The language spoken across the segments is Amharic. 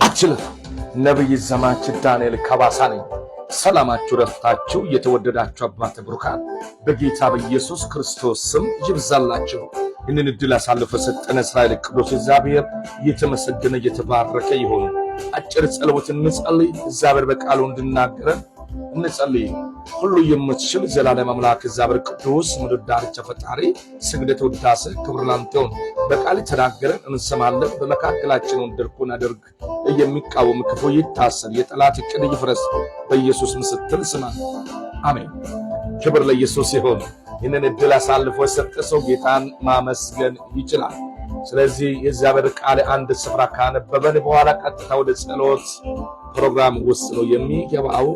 አችልፍ ነቢይ ዘማች ዳንኤል ከባሳ ነኝ። ሰላማችሁ ረፍታችሁ የተወደዳችሁ አባተ ብሩካን በጌታ በኢየሱስ ክርስቶስ ስም ይብዛላችሁ። ይህንን ዕድል አሳልፎ የሰጠን እስራኤል ቅዱስ እግዚአብሔር እየተመሰገነ እየተባረከ ይሁን። አጭር ጸሎት እንጸልይ። እግዚአብሔር በቃሉ እንድናገረን እንጸልይ። ሁሉ የምትችል ዘላለም አምላክ እግዚአብሔር ቅዱስ ምድር ዳርቻ ፈጣሪ ስግደት፣ ውዳሴ፣ ክብር ላንተ ይሁን። በቃል ተናገረን እንሰማለን። በመካከላችን ድርቁን አድርግ። የሚቃወም ክፉ ይታሰር፣ የጠላት እቅድ ይፍረስ። በኢየሱስ ምስትል ስማ፣ አሜን። ክብር ለኢየሱስ ይሁን። ይህንን እድል አሳልፎ የሰጠ ሰው ጌታን ማመስገን ይችላል። ስለዚህ የእግዚአብሔር ቃል አንድ ስፍራ ካነበበን በኋላ ቀጥታ ወደ ጸሎት ፕሮግራም ውስጥ ነው የሚገባው።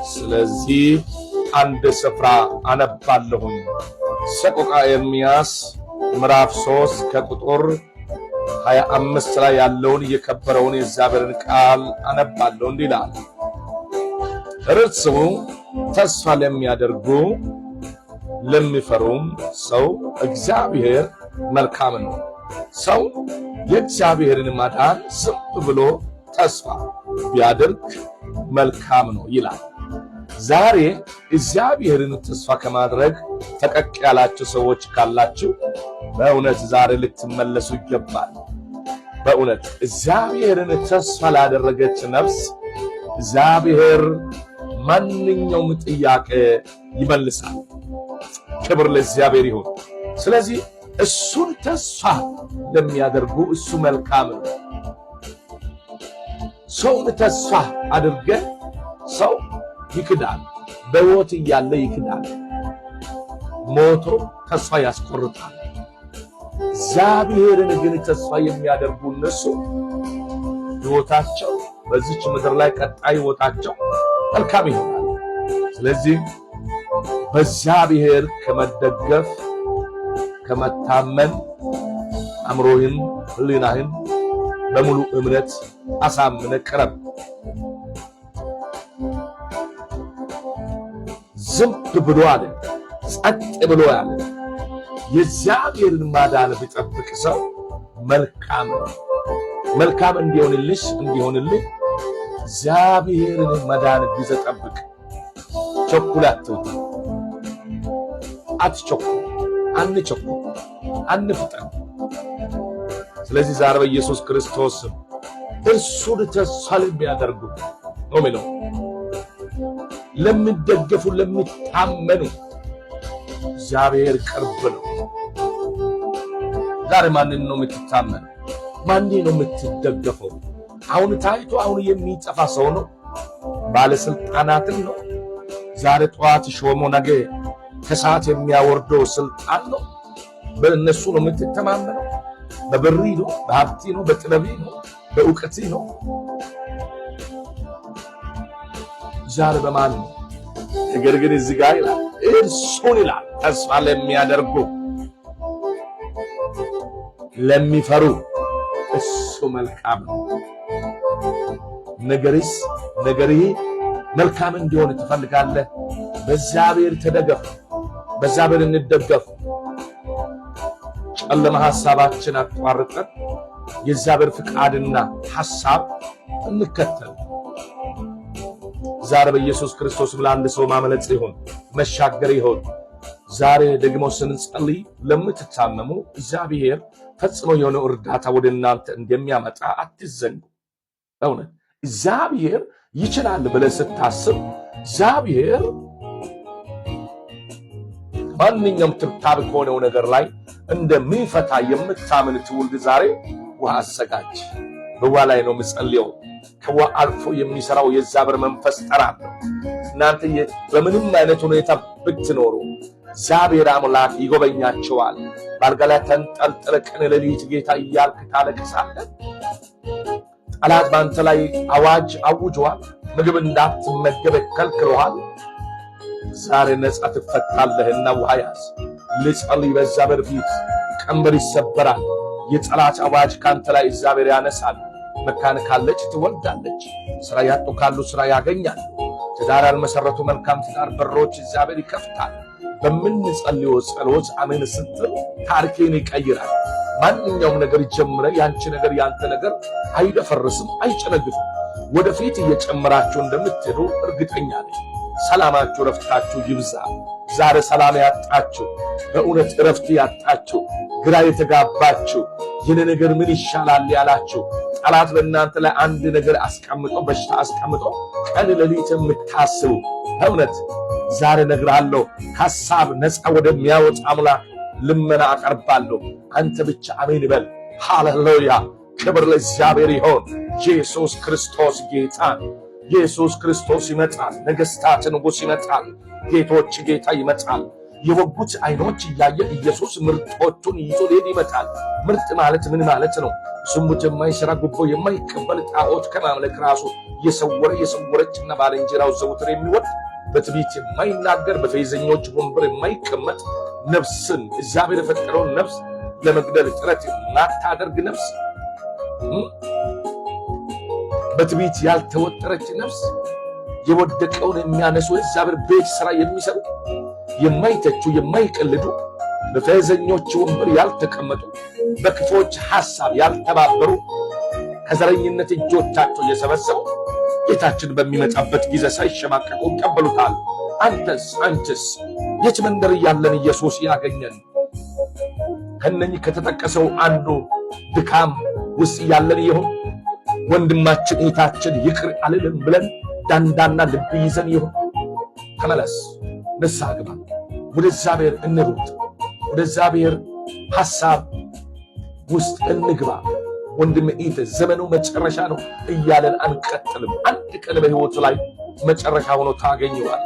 ስለዚህ አንድ ስፍራ አነባለሁኝ። ሰቆቃ ኤርምያስ ምዕራፍ 3 ከቁጥር 25 ላይ ያለውን የከበረውን የእግዚአብሔርን ቃል አነባለሁ። እንዲህ ይላል፣ እርሱ ተስፋ ለሚያደርጉ ለሚፈሩም ሰው እግዚአብሔር መልካም ነው። ሰው የእግዚአብሔርን ማዳን ዝም ብሎ ተስፋ ቢያደርግ መልካም ነው ይላል። ዛሬ እግዚአብሔርን ተስፋ ከማድረግ ፈቀቅ ያላችሁ ሰዎች ካላችሁ በእውነት ዛሬ ልትመለሱ ይገባል። በእውነት እግዚአብሔርን ተስፋ ላደረገች ነፍስ እግዚአብሔር ማንኛውም ጥያቄ ይመልሳል። ክብር ለእግዚአብሔር ይሁን። ስለዚህ እሱን ተስፋ ለሚያደርጉ እሱ መልካም ነው። ሰውን ተስፋ አድርገ ሰው ይክዳል። በሕይወት እያለ ይክዳል። ሞቶ ተስፋ ያስቆርጣል። እግዚአብሔርን ግን ተስፋ የሚያደርጉ እነሱ ሕይወታቸው በዚች ምድር ላይ ቀጣይ ሕይወታቸው መልካም ይሆናል። ስለዚህ በእግዚአብሔር ከመደገፍ ከመታመን አእምሮህን ሕሊናህን በሙሉ እምነት አሳምነ ቅረብ። ዝም ብሎ አለ፣ ጸጥ ብሎ ያለ የእግዚአብሔርን ማዳን ቢጠብቅ ሰው መልካም ነው። መልካም እንዲሆንልሽ እንዲሆንልህ እግዚአብሔርን መዳን ጊዜ ጠብቅ። ቸኩል አትውጣ፣ አትቸኩል፣ አንቸኩል፣ አንፍጠን። ስለዚህ ዛሬ በኢየሱስ ክርስቶስ እርሱን ተስፋ ለሚያደርጉ ነው የሚለው ለሚደገፉ ለሚታመኑ እግዚአብሔር ቅርብ ነው። ዛሬ ማንን ነው የምትታመን? ማንን ነው የምትደገፈው? አሁን ታይቶ አሁን የሚጠፋ ሰው ነው? ባለስልጣናትን ነው? ዛሬ ጠዋት ሾሞ ነገ ከሰዓት የሚያወርደው ስልጣን ነው? በእነሱ ነው የምትተማመነው? በብሪ ነው? በሀብቲ ነው? በጥበቢ ነው? በእውቀቲ ነው? ዛሬ በማን ነው? ነገር ግን እዚህ ጋር ይላል እርሱን ይላል ተስፋ ለሚያደርጉ ለሚፈሩ እሱ መልካም ነው። ነገርስ ነገርህ መልካም እንዲሆን ትፈልጋለህ? በእግዚአብሔር ተደገፍ፣ በእግዚአብሔር እንደገፍ። ጨለማ ሐሳባችን አቋርጠን የእግዚአብሔር ፍቃድና ሐሳብ እንከተል። ዛሬ በኢየሱስ ክርስቶስ ለአንድ ሰው ማመለጥ ይሁን መሻገር ይሁን። ዛሬ ደግሞ ስንጸልይ ለምትታመሙ እግዚአብሔር ፈጽሞ የሆነ እርዳታ ወደ እናንተ እንደሚያመጣ አትዘንጉ። እውነት እግዚአብሔር ይችላል ብለህ ስታስብ እግዚአብሔር ማንኛውም ትብታብ ከሆነው ነገር ላይ እንደሚፈታ የምታምን ትውልድ ዛሬ ውሃ አዘጋጅ። በውሃ ላይ ነው የምጸልየው። ከውሃ አልፎ የሚሰራው የእግዚአብሔር መንፈስ ጠራለሁ። እናንተ በምንም አይነት ሁኔታ ብትኖሩ እግዚአብሔር አምላክ ይጎበኛቸዋል። በአልጋ ላይ ተንጠልጥለ ቀን ሌሊት ጌታ እያልክ ታለቅሳለህ። ጠላት በአንተ ላይ አዋጅ አውጇል። ምግብ እንዳትመገብ ከልክሎሃል። ዛሬ ነፃ ትፈታለህና ውሃ ያዝ። ልጸልይ በእግዚአብሔር ፊት ቀንበር ይሰበራል። የጠላት አዋጅ ካንተ ላይ እግዚአብሔር ያነሳል። መካን ካለች ትወልዳለች። ስራ ያጡ ካሉ ስራ ያገኛሉ። ትዳር ያልመሰረቱ መልካም ትዳር በሮች እግዚአብሔር ይከፍታል። በምንጸልየው ጸሎት አሜን ስትል ታሪክን ይቀይራል። ማንኛውም ነገር ጀምረ ያንቺ ነገር ያንተ ነገር አይደፈርስም፣ አይጨነግፍም። ወደፊት እየጨመራችሁ እንደምትሄዱ እርግጠኛ ነኝ። ሰላማችሁ ረፍታችሁ ይብዛ። ዛሬ ሰላም ያጣችሁ፣ በእውነት እረፍት ያጣችሁ፣ ግራ የተጋባችሁ፣ ይህን ነገር ምን ይሻላል ያላችሁ፣ ጠላት በእናንተ ላይ አንድ ነገር አስቀምጦ በሽታ አስቀምጦ ቀን ሌሊት የምታስቡ፣ በእውነት ዛሬ እነግርሃለሁ፣ ከሀሳብ ነፃ ወደሚያወጣ አምላክ ልመና አቀርባለሁ። አንተ ብቻ አሜን በል። ሃሌሉያ! ክብር ለእግዚአብሔር ይሆን። ኢየሱስ ክርስቶስ ጌታ፣ ኢየሱስ ክርስቶስ ይመጣል። ነገሥታት ንጉሥ ይመጣል። ጌቶች ጌታ ይመጣል። የወጉት አይኖች እያየ ኢየሱስ ምርጦቹን ይዞ ሊሄድ ይመጣል። ምርጥ ማለት ምን ማለት ነው? ዝሙት የማይሰራ፣ ጉቦ የማይቀበል፣ ጣዖት ከማምለክ ራሱ የሰወረ የሰወረችና ባልንጀራው ዘውትር የሚወድ፣ በትዕቢት የማይናገር፣ በፌዘኞች ወንበር የማይቀመጥ፣ ነፍስን እግዚአብሔር የፈጠረውን ነፍስ ለመግደል ጥረት የማታደርግ ነፍስ፣ በትዕቢት ያልተወጠረች ነፍስ፣ የወደቀውን የሚያነሱ፣ የእግዚአብሔር ቤት ስራ የሚሰሩ፣ የማይተቹ፣ የማይቀልዱ፣ በፌዘኞች ወንበር ያልተቀመጡ፣ በክፎች ሐሳብ ያልተባበሩ፣ ከዘረኝነት እጆቻቸው የሰበሰቡ ጌታችን በሚመጣበት ጊዜ ሳይሸማቀቁ ይቀበሉታል። አንተስ አንቺስ የት መንደር እያለን ኢየሱስ ያገኘን? ከነኚህ ከተጠቀሰው አንዱ ድካም ውስጥ እያለን ይሆን? ወንድማችን እህታችን ይቅር አልልም ብለን ዳንዳና ልብ ይዘን ይሆን? ተመለስ፣ ንስሐ ግባ፣ ወደ እግዚአብሔር እንሩጥ፣ ወደ እግዚአብሔር ሐሳብ ውስጥ እንግባ። ወንድም እህት፣ ዘመኑ መጨረሻ ነው እያለን አንቀጥልም። አንድ ቀን በሕይወቱ ላይ መጨረሻ ሆኖ ታገኘዋል።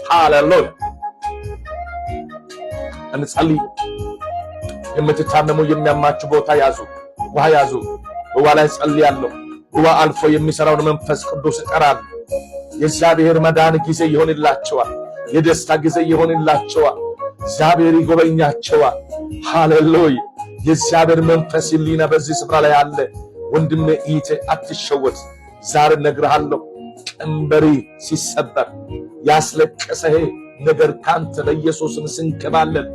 ሃሌሉያ። እንጸልይ። የምትታመሙ የሚያማችሁ ቦታ ያዙ፣ ውሃ ያዙ። ውሃ ላይ ጸልያለሁ። ውሃ አልፎ የሚሰራውን መንፈስ ቅዱስ እጠራለሁ። የእግዚአብሔር መዳን ጊዜ ይሆንላቸዋል። የደስታ ጊዜ ይሆንላቸዋል። እግዚአብሔር ይጎበኛቸዋል። ሃሌሉያ። የእግዚአብሔር መንፈስ ሕሊና በዚህ ስፍራ ላይ አለ። ወንድሜ እህቴ አትሸወት። ዛሬ እነግርሃለሁ፣ ቀንበሪ ሲሰበር ያስለቀሰህ ነገር ካንተ በኢየሱስም ስንከባለን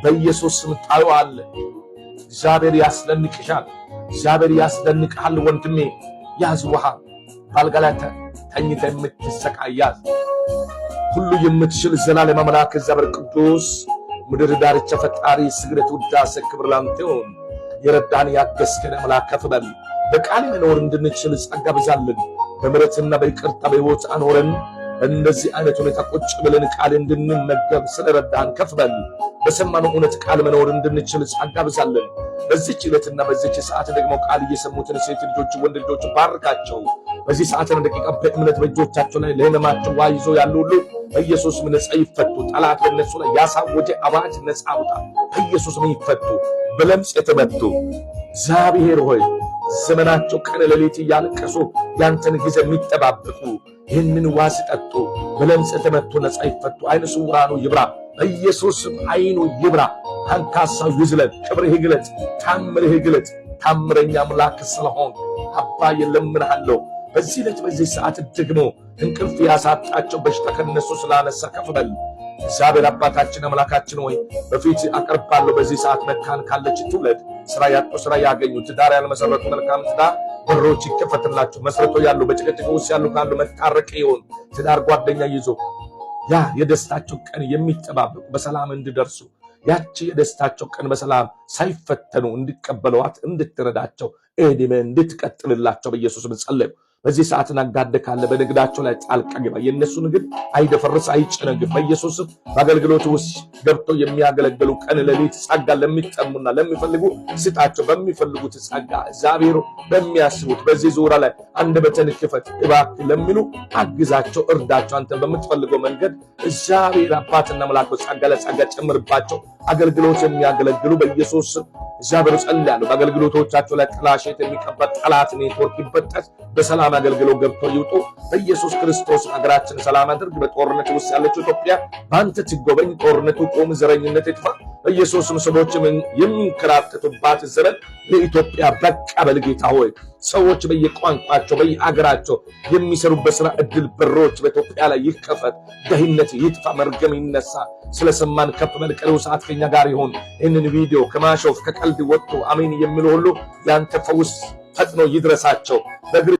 በኢየሱስ ስም ታየዋለህ። እግዚአብሔር ያስደንቅሻል። እግዚአብሔር ያስደንቅሃል። ወንድሜ ያዝ ውሃ። ባልጋ ላይ ተኝተህ የምትሰቃይ ያዝ። ሁሉ የምትችል ዘላለም አምላክ እግዚአብሔር ቅዱስ ምድር ዳርቻ ፈጣሪ ስግደት፣ ውዳሴ፣ ክብር ላንተ ይሁን። የረዳን ያገዝከን አምላክ ከፍ በል። በቃል መኖር እንድንችል ጸጋ ብዛልን። በምሕረትና በይቅርታ በሕይወት አኖረን። በእንደዚህ አይነት ሁኔታ ቁጭ ብለን ቃል እንድንመገብ ስለረዳን ከፍ በል። በሰማነው እውነት ቃል መኖር እንድንችል ጸጋ ብዛልን። በዚች ዕለትና በዚች ሰዓት ደግሞ ቃል እየሰሙትን ሴት ልጆች፣ ወንድ ልጆች ባርካቸው። በዚህ ሰዓትና ደቂቃ በእምነት በእጆቻቸው ላይ ለህመማቸው ውሃ ይዞ ያሉ ሁሉ በኢየሱስ ስም ነፃ ይፈቱ። ጠላት በእነሱ ላይ ያሳወጀ አዋጅ ነፃ አውጣ። በኢየሱስ ስም ይፈቱ። በለምጽ የተመቱ፣ እግዚአብሔር ሆይ፣ ዘመናቸው ቀን ሌሊት እያለቀሱ ያንተን ጊዜ የሚጠባበቁ ይህንን ውሃ ሲጠጡ በለምጽ የተመቱ ነፃ ይፈቱ። አይነ ስውራኑ ይብራ፣ በኢየሱስ ስም አይኑ ይብራ። አንካሳው ይዝለል። ክብርህ ይግለጽ፣ ታምርህ ይግለጽ። ታምረኛ አምላክ ስለሆን አባ እለምንሃለሁ። በዚህ ዕለት በዚህ ሰዓት ደግሞ እንቅልፍ ያሳጣቸው በሽታ ከነሱ ስላነሳ ከፍ በል። እግዚአብሔር አባታችን አምላካችን ሆይ፣ በፊት አቀርባለሁ። በዚህ ሰዓት መካን ካለች ትውለድ፣ ስራ ያጡ ስራ ያገኙ፣ ትዳር ያልመሰረቱ መልካም ትዳር በሮች ይከፈትላቸው፣ መስርቶ ያሉ በጭቅጭቅ ውስጥ ያሉ ካሉ መታረቅ ይሆን፣ ትዳር ጓደኛ ይዞ ያ የደስታቸው ቀን የሚጠባበቁ በሰላም እንዲደርሱ፣ ያቺ የደስታቸው ቀን በሰላም ሳይፈተኑ እንዲቀበለዋት እንድትረዳቸው፣ እድሜ እንድትቀጥልላቸው በኢየሱስ ስም ጸለይኩ። በዚህ ሰዓት ነጋዴ ካለ በንግዳቸው ላይ ጣልቃ ግባ። የእነሱ ንግድ አይደፈርስ፣ አይጨነግፍ። በኢየሱስ በአገልግሎት ውስጥ ገብተው የሚያገለግሉ ቀን ሌሊት ጸጋ ለሚጠሙና ለሚፈልጉ ስጣቸው። በሚፈልጉት ጸጋ እግዚአብሔር በሚያስቡት በዚህ ዙሪያ ላይ አንደበትን ክፈት እባክህ ለሚሉ አግዛቸው፣ እርዳቸው። አንተ በምትፈልገው መንገድ እግዚአብሔር አባትና አምላክ ጸጋ ለጸጋ ጨምርባቸው። አገልግሎት የሚያገለግሉ በኢየሱስ እግዚአብሔር ጸልያለሁ። በአገልግሎቶቻቸው ላይ ጥላሸት የሚቀባ ጠላት ኔትወርክ ይበጠስ። በሰላም አገልግለው ገብተው ይውጡ። በኢየሱስ ክርስቶስ ሀገራችን ሰላም አድርግ። በጦርነት ውስጥ ያለችው ኢትዮጵያ በአንተ ትጎበኝ። ጦርነቱ ቆም፣ ዘረኝነት ይጥፋ። በኢየሱስም ሰዎች የሚንከራተቱባት ዘመን ለኢትዮጵያ በቃ በል ጌታ ሆይ። ሰዎች በየቋንቋቸው በየአገራቸው የሚሰሩበት ስራ እድል በሮች በኢትዮጵያ ላይ ይከፈት፣ ድህነት ይጥፋ፣ መርገም ይነሳ። ስለሰማን ከፍ በል። ቀሪው ሰዓት ከኛ ጋር ይሁን። ይህንን ቪዲዮ ከማሾፍ ከቀልድ ወጥቶ አሜን የሚሉ ሁሉ ያንተ ፈውስ ፈጥኖ ይድረሳቸው በእግር